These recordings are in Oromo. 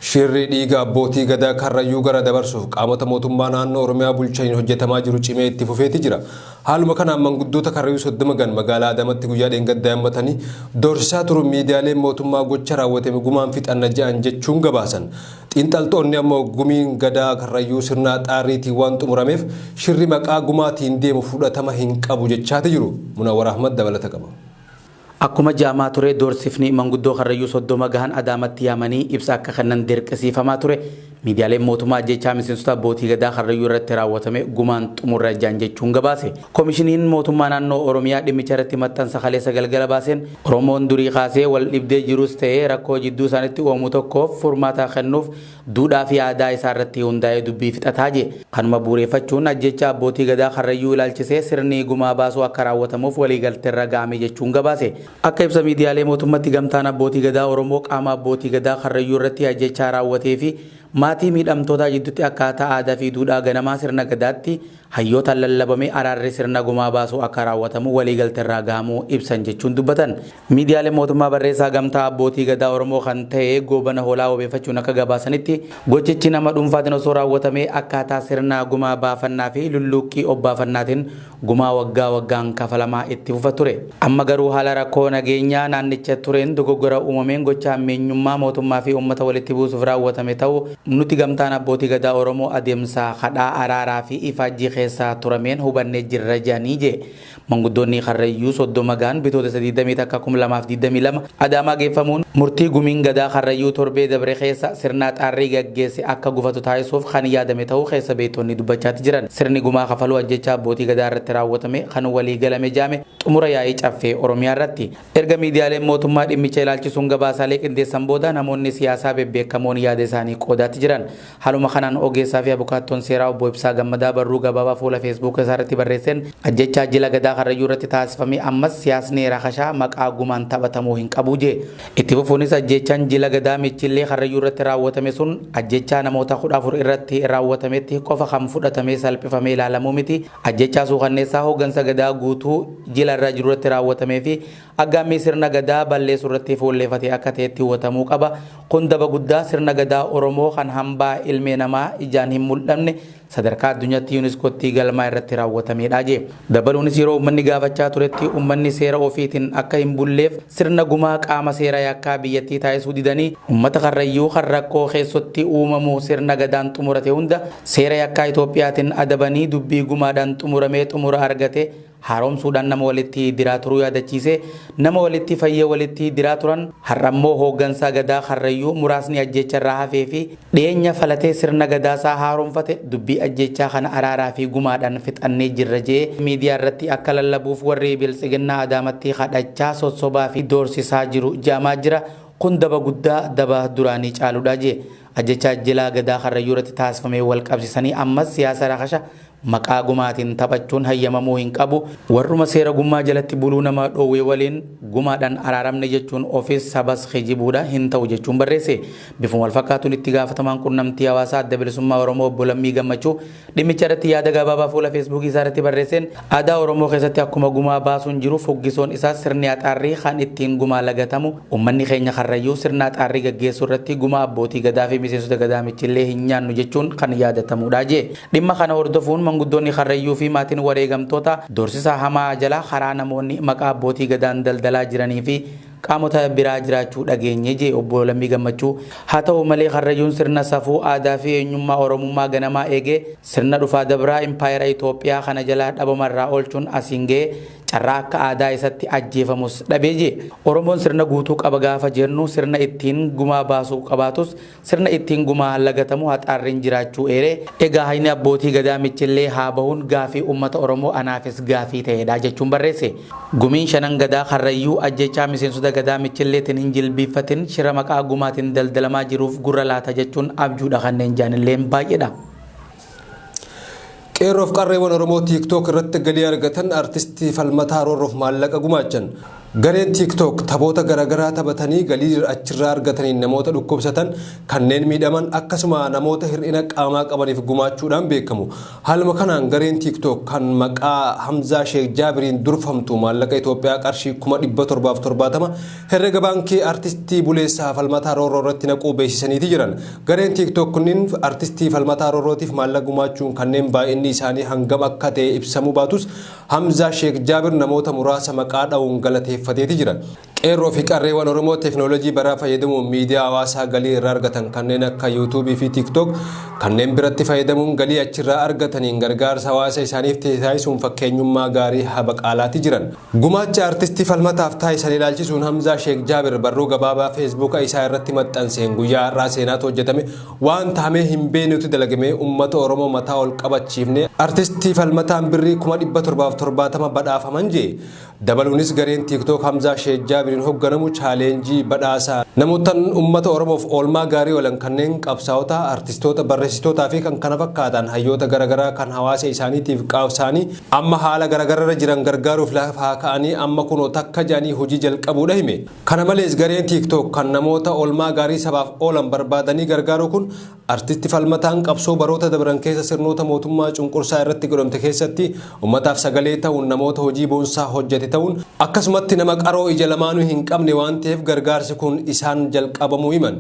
Shirri dhiiga abbootii Gadaa Karrayyuu gara dabarsuuf qaamota mootummaa naannoo Oromiyaa bulchaniin hojjetamaa jiru cimee itti fufeeti jira. Haaluma kanaan manguddoota Karrayyuu 30 gan magaalaa Adamatti guyyaa dheengaddaa yammatanii doorsisaa turuun miidiyaaleen mootummaa gocha raawwatame gumaan fixanna je'an jechuun gabaasan. Xiinxaltoonni ammoo gumiin Gadaa Karrayyuu sirna axaarriitiin waan xumurameef shirri maqaa gumaatiin deemu fudhatama hin qabu jechaati jiru. Munawwar Ahmad dabalata qaba. Akkuma ja'amaa ture doorsifni manguddoo Karrayyuu 30 gahan Adaamatti yaamanii ibsa akka kennan dirqisiifamaa ture. Miidiyaaleen mootummaa ajjeechaa miseensota abbootii Gadaa Karrayyuu irratti raawwatame gumaan xumurra ja'an jechuun gabaase. Komishiniin mootummaa naannoo Oromiyaa dhimmicha irratti maxxansa kaleessa galgala baaseen Oromoon durii kaasee wal dhibdee jirus ta'ee rakkoo jidduu isaanitti uumamu tokkoof furmaata kennuuf duudhaa fi aadaa isaa irratti hundaa'ee dubbii fixataa jee. Kanuma bu'ureeffachuun ajjeechaa abbootii Gadaa Karrayyuu ilaalchisee sirni gumaa baasuu akka raawwatamuuf waliigalterra ga'ame jechuun gabaase. Akka ibsa miidiyaalee mootummatti Gamtaan Abbootii Gadaa Oromoo qaama abbootii Gadaa Karrayyuu irratti ajjeechaa raawwatee fi maatii miidhamtootaa jiddutti akkaataa aadaa fi duudhaa ganamaa sirna Gadaatti hayyootaan lallabamee araarri sirna gumaa baasuu akka raawwatamu waliigalterraa gahamuu ibsan jechuun dubbatan. Miidiyaaleen mootummaa barreessaa Gamtaa Abbootii Gadaa Oromoo kan ta'e Goobana Hoolaa wabeeffachuun akka gabaasanitti, gochichi nama dhuunfaatiin osoo raawwatamee akkaataa sirna gumaa baafannaa fi lulluuqqii obbaafannaatiin gumaa waggaa waggaan kafalamaa itti fufa ture. Amma garuu haala rakkoo nageenyaa naannicha tureen dogoggora uumameen gocha hammeenyummaa mootummaa fi uummata walitti buusuuf raawwatame ta'uu nuti Gamtaan Abbootii Gadaa Oromoo adeemsa kadhaa araaraa fi ifaajjii keessa turameen hubannee jirra jedhanii je. Manguddoonni Karrayyuu 30 gahan Bitootessa 21, 2022 Adaamaa geeffamuun murtii Gumiin Gadaa Karrayyuu torbee dabre keessa sirna axaarrii gaggeesse akka gufatu taasisuuf kan yaadame ta'uu keessa beektonni dubbachaati jiran. Sirni gumaa kafaluu ajjeechaa abbootii Gadaa irratti raawwatame kan walii galame jedhame xumura yaa'ii Caffee Oromiyaa irratti. Erga miidiyaaleen mootummaa dhimmicha ilaalchisuun gabaasaalee qindeessan booda namoonni siyaasaa bebbeekamoon yaada isaanii qoodaatti jiran. Haaluma kanaan ogeessaa fi abukaattoon seeraa Obbo Ibsaa Gammadaa barruu gabaabaa fuula Feesbuuka isaa irratti barreesseen ajjeechaa jila Gadaa Karrayyuu irratti taasifame ammas siyaasni rakashaa maqaa gumaan taphatamuu hin qabu jee. Itti fufuunis ajjeechaan jila Gadaa Michillee Karrayyuu irratti raawwatame sun ajjeechaa namoota 14 irratti raawwatametti qofa kan fudhatamee salphifamee ilaalamuu miti. Ajjeechaa suukanneessaa hooggansa Gadaa guutuu jila irra jiru irratti raawwatamee fi Aggaammii sirna Gadaa balleessuurratti fuulleefate akka ta'etti hubatamuu qaba. Kun daba guddaa sirna Gadaa Oromoo kan hambaa ilmee namaa ijaan hin mul'amne sadarkaa addunyaatti UNESCOtti galmaa irratti raawwatameedha jee. Dabaluunis yeroo ummanni gaafachaa turetti ummanni seera ofiitiin akka hin bulleef sirna gumaa qaama seera yakkaa biyyattii taasisuu didanii ummata Karrayyuu kan rakkoo keessotti uumamu sirna Gadaan xumurate hunda seera yakkaa Itoophiyaatiin adabanii dubbii gumaadhaan xumuramee xumura argate haaromsuudhaan nama walitti diraa turuu yaadachiisee, nama walitti fayyee walitti diraa turan, har'ammoo hooggansaa Gadaa Karrayyuu muraasni ajjeecharraa hafee fi dhiyeenya falatee sirna Gadaasaa haaromfate dubbii ajjeechaa kana araaraa fi gumaadhaan fixannee jirra je'ee miidiyaa irratti akka lallabuuf warri Biltsiginnaa Adaamatti kadhachaa, sossobaa fi doorsisaa jiru je'amaa jira. Kun daba guddaa daba duraanii caaludha je'e. Ajjechaa jilaa Gadaa Karrayyuu irratti taasifameen wal qabsiisanii ammas siyaasa rakasha Maqaa gumaatiin taphachuun hayyamamuu hin qabu. Warruma seera gummaa jalatti buluu nama dhoowwe waliin gumaadhaan araaramne jechuun ofis sabas kijibuudha, hin ta'u jechuun barreesse. Bifuma walfakkaatuun itti gaafatamaan qunnamtii hawaasaa Adda Bilisummaa Oromoo Obbo Lammii Gammachuu dhimmicha irratti yaada gabaabaa fuula Feesbuukii isaa irratti barreesseen aadaa Oromoo keessatti akkuma gumaa baasuun jiru fuggisoon isaas sirni axaarrii kan ittiin gumaa lagatamu ummanni keenya Karrayyuu sirna axaarrii gaggeessuu irratti gumaa abbootii Gadaa fi miseensota Gadaa Michillee hin nyaannu jechuun kan yaadatamuudha jee. Dhimma kana hordofuun manguddoonni Karrayyuu fi maatiin wareegamtoota doorsisa hamaa jala karaa namoonni maqaa abbootii Gadaan daldalaa jiranii fi qaamota biraa jiraachuu dhageenye jee Obbo Lammii Gammachuu. Haa ta'u malee Karrayyuun sirna safuu, aadaa fi eenyummaa Oromummaa ganamaa eegee sirna dhufaa dabraa impaayera Itoophiyaa kana jalaa dhabama irraa oolchuun asiin ga'e carraa akka aadaa isatti ajjeefamus dhabee jee. Oromoon sirna guutuu qaba gaafa jennu sirna ittiin gumaa baasu qabaatus Sirna ittiin gumaa lagatamu haxaarriin jiraachuu eeree, egaa hayni abbootii Gadaa Michillee haa bahuun gaafii ummata Oromoo anaafis gaafii ta'eedha jechuun barreesse. Gumiin Shanan Gadaa Karrayyuu ajjeechaa miseensota Gadaa Michilleetiin hin jilbiiffatin shira maqaa gumaatiin daldalamaa jiruuf gurra laata jechuun abjuudha kanneen ja'anilleen baay'eedha. Qeerroof qarreewwan Oromoo TikTok irratti galii argatan Artisti Falmataa Roorroof maallaqa gumaachan. Gareen TikTok taphoota garaagaraa taphatanii galii achirraa argataniin namoota dhukkubsatan, kanneen miidhaman, akkasuma namoota hir'ina qaamaa qabaniif gumaachuudhaan beekamu. Haaluma kanaan gareen TikTok kan maqaa Hamzaa Sheek Jaabiriin durfamtu maallaqa Itoophiyaa qarshii 770,000 herrega baankii artistii Buleessaa Falmataa Roorroo irratti naquu beeksisaniiti jiran. Gareen TikTok kunniin artistii Falmataa Roorrootiif maallaqa gumaachuun kanneen baay'inni isaanii hangam akka ta'e ibsamuu baatus, Hamzaa Sheek Jaabir namoota muraasa maqaa dha'uun galateeffateeti jira. Qeerroo fi qarreewwan Oromoo teeknooloojii baraa fayyadamuun miidiyaa hawaasaa galii irraa argatan kanneen akka Yuutuubii fi TikTok kanneen biratti fayyadamuun galii achirraa argataniin gargaarsa hawaasa isaaniif taasisuun fakkeenyummaa gaarii habaqaalaati jiran. Gumaacha artistii Falmataaf taasisan ilaalchisuun Hamzaa Sheek Jaabir barruu gabaabaa Feesbuuka isaa irratti maxxanseen, guyyaa har'aa seenaatu hojjetame. Waan tahamee hin beeknetu dalagame. Uummata Oromoo mataa ol qabachiifne. Artistii Falmataan birrii 770,000 badhaafaman jee. Dabaluunis gareen TikTok Hamzaa Sheek Jaabiriin hoogganamu challenge badhaasaa namoota uummata Oromoof oolmaa gaarii oolan kanneen qabsaa'ota, artistoota, barreessitootaa fi kan kana fakkaatan, hayyoota garaagaraa kan hawaasa isaaniitiif qaabsaanii amma haala garaagaraa jiran gargaaruuf lafaa ka'anii amma kunoo takka jedhanii hojii jalqabuudha hime. Kana malees gareen TikTok kan namoota oolmaa gaarii sabaaf oolan barbaadanii gargaaruu kun artisti Falmataan qabsoo baroota dabran keessa sirnoota mootummaa cunqursaa irratti godhamte keessatti ummataaf sagalee ta'uun namoota hojii boonsaa hojjete ta'uun, akkasumatti nama qaroo ija lamaanuu hin qabne waan ta'eef gargaarsi kun isaan jalqabamuu himan.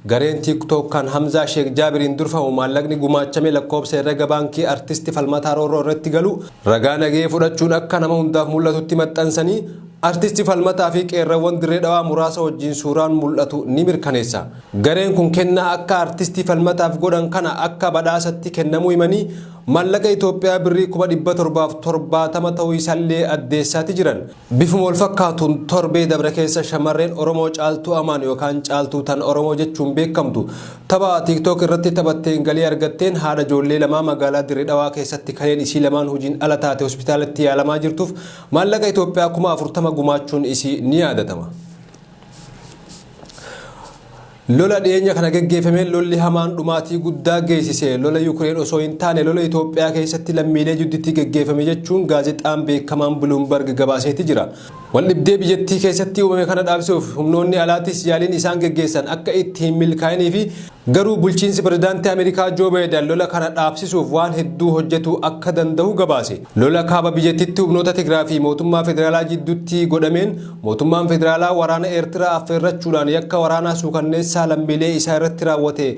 Gareen TikTok kan Hamzaa Sheek Jaabiriin durfamu maallaqni gumaachame lakkoofsa herrega baankii artisti Falmataa Roorroo irratti galu ragaa nagahee fudhachuun akka nama hundaaf mul'atutti maxxansanii, artisti Falmataa fi qeerrawwan Dirree Dhawaa muraasa wajjin suuraan mul'atu ni mirkaneessa. Gareen kun kennaa akka artistii Falmataaf godhan kana akka badhaasatti kennamuu himanii, maallaqa Itoophiyaa birrii 770,000 ta'uu isaallee addeessaati jiran. Bifuma wal fakkaatuun torbee dabre keessa shamarreen Oromoo Caaltuu Amaan yookaan Caaltuu Tan Oromoo jechuun beekamtu tapha TikTok irratti taphatteen galii argatteen haadha ijoollee lamaa magaalaa Dirree Dhawaa keessatti kaleen isii lamaan hojiin ala taate hospitaalatti yaalamaa jirtuuf maallaqa Itoophiyaa 40,000 gumaachuun isii ni yaadatama. Lola dhiyeenya kana geggeeffameen lolli hamaan dhumaatii guddaa geessise lola Yukireen osoo hin taane lola Itoophiyaa keessatti lammiilee jidduutti geggeeffame jechuun gaazexaan beekamaan Bloomberg gabaaseeti jira. Waldhibdee biyyattii keessatti uumame kana dhaabsisuuf humnoonni alaatis yaaliin isaan geggeessan akka itti hin milkaa'inii fi garuu bulchiinsi pirezidaantii Ameerikaa Joo Baayiden lola kana dhaabsisuuf waan hedduu hojjetuu akka danda'u gabaase. Lola kaaba biyyattiitti humnoota Tigraay fi mootummaa federaalaa jidduutti godhameen mootummaan federaalaa waraana Eertiraa affeerrachuudhaan yakka waraanaa suukanneessaa lammiilee isaa irratti raawwate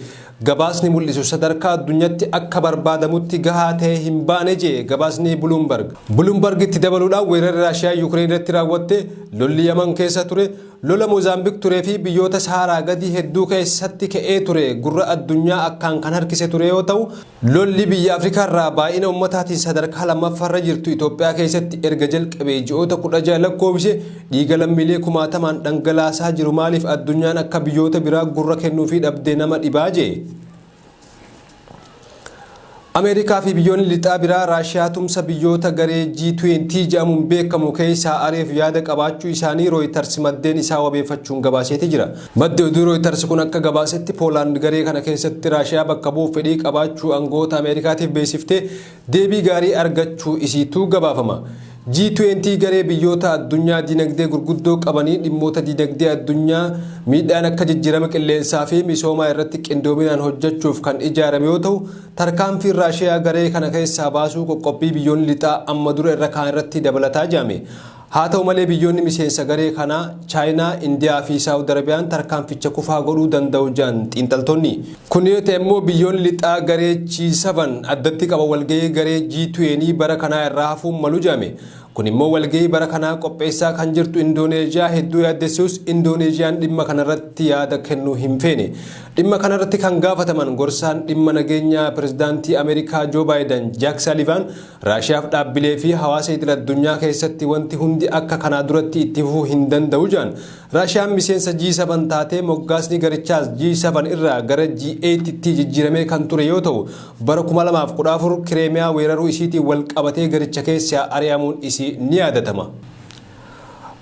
gabaasni mul'isu sadarkaa addunyaatti akka barbaadamutti gahaa ta'e hin baane jee gabaasni Bloomberg. Bloomberg itti dabaluudhaan weerarri Raashiyaa Yukireen irratti raawwatte, lolli Yaman keessa ture, lola Moozaambiik turee fi biyyoota Saharaa gadii hedduu keessatti ka'ee ture gurra addunyaa akkaan kan harkise ture yoo ta'u, lolli biyya Afrikaa irraa baay'ina ummataatiin sadarkaa lammaffaarra jirtu Itoophiyaa keessatti erga jalqabee ji'oota 16 lakkoofse dhiiga lammiilee kumaatamaan dhangalaasaa jiru maaliif addunyaan akka biyyoota biraa gurra kennuufii dhabdee nama dhibaa jee. Ameerikaa fi biyyoonni lixaa biraa Raashiyaa tumsa biyyoota garee G20 jedhamuun beekamu keessaa ariif yaada qabaachuu isaanii Reuters maddeen isaa wabeeffachuun gabaaseeti jira. Maddi oduu Reuters kun akka gabaasetti, Poolaand garee kana keessatti Raashiyaa bakka bu'uuf fedhii qabaachuu aangoota Ameerikaatiif beeksiftee deebii gaarii argachuu isiitu gabaafama. G20 garee biyyoota addunyaa dinagdee gurguddoo qabanii dhimmoota dinagdee addunyaa miidhaan akka jijjiirama qilleensaa fi misoomaa irratti qindoominaan hojjechuuf kan ijaarame yoo ta'u, tarkaanfiin Raashiyaa garee kana keessaa baasuu qoqqobbii biyyoonni lixaa amma dura irra kaan irratti dabalataa jedhame. Haa ta'u malee biyyoonni miseensa garee kanaa Chaayinaa, Indiyaa fi Saawud Arabiyaan tarkaanficha kufaa godhuu danda'u jedhan xiinxaltoonni. Kun yoo ta'e immoo biyyoonni lixaa garee G7 addatti qaba walgahii garee G20 bara kanaa irraa hafuun malu jedhame. Kun immoo walgahii bara kanaa qopheessaa kan jirtu Indooneeziyaa hedduu yaaddessuus, Indooneeziyaan dhimma kanarratti yaada kennuu hin feene. Dhimma kanarratti kan gaafataman gorsaan dhimma nageenyaa pirezidaantii Ameerikaa Joo Baayiden, Jaak Saalivan, Raashiyaaf dhaabbilee fi hawaasa idil addunyaa keessatti wanti hundi akka kanaa duratti itti fufuu hin danda'u jedhan. Raashiyaan miseensa G7 taatee moggaasni garichaas G7 irraa gara G8 tti jijjiiramee kan ture yoo ta'u, bara 2014 Kireemiyaa weeraruu isiitiin wal qabatee garicha keessaa ari'amuun isii ni yaadatama.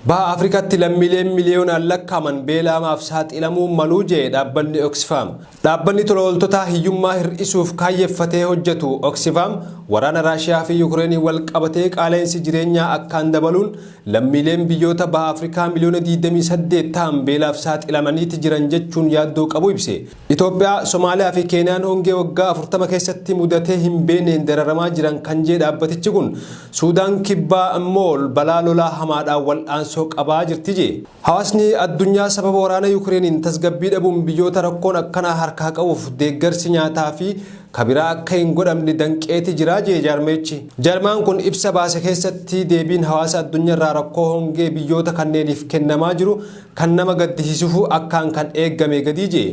Baha Afrikaatti lammiileen miliyoonaan lakkaa'aman beela hamaaf saaxilamuu maluu jee dhaabbanni Oxfam. Dhaabbanni tola ooltotaa hiyyummaa hir'isuuf kaayyeffatee hojjetu Oxfam waraana Raashiyaa fi Yukireeniin wal qabatee qaala'insi jireenyaa akkaan dabaluun lammiileen biyyoota Baha Afrikaa miliyoona 28 ta'an beelaaf saaxilamaniiti jiran jechuun yaaddoo qabu ibse. Itoophiyaa, Somaaliyaa fi Keeniyaan hongee waggaa 40 keessatti mudatee hin beekneen dararamaa jiran kan jee dhaabbatichi kun, Suudaan Kibbaa immoo balaa lolaa hamaadhaan wal'aansoo qabaa jirti jee. Hawaasni addunyaa sababa waraana Yukireeniin tasgabbii dhabuun biyyoota rakkoon akkanaa harkaa qabuuf deeggarsi nyaataa fi ka biraa akka hin godhamne danqeeti jira jee jaarmeechi. Jaarmaan kun ibsa baase keessatti deebiin hawaasa addunyaarraa rakkoo hongee biyyoota kanneeniif kennamaa jiru kan nama gaddisiisufu akkaan kan eeggame gadii jee.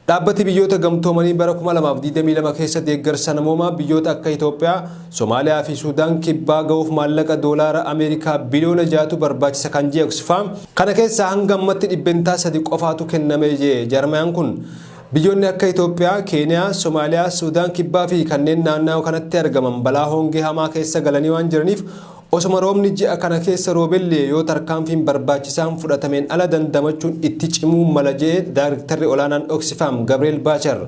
Dhaabbati Biyyoota Gamtoomanii bara 2022 keessa deeggarsa namoomaa biyyoota akka Itoophiyaa, Somaaliyaa fi Suudaan Kibbaa gahuuf maallaqa doolaara Ameerikaa biliyoona 6tu barbaachisa kan jee Oxfam, kana keessaa hanga ammatti dhibbentaa 3 qofaatu kenname jee jaarmayaan kun. Biyyoonni akka Itoophiyaa, Keeniyaa, Somaaliyaa, Suudaan Kibbaa fi kanneen naannawa kanatti argaman balaa hongee hamaa keessa galanii waan jiraniif Osoma roobni ji'a kana keessa roobellee yoo tarkaanfiin barbaachisaan fudhatameen ala dandamachuun itti cimuu mala je'e Daariktarri Olaanaan Oxfam Gabriel Bachar.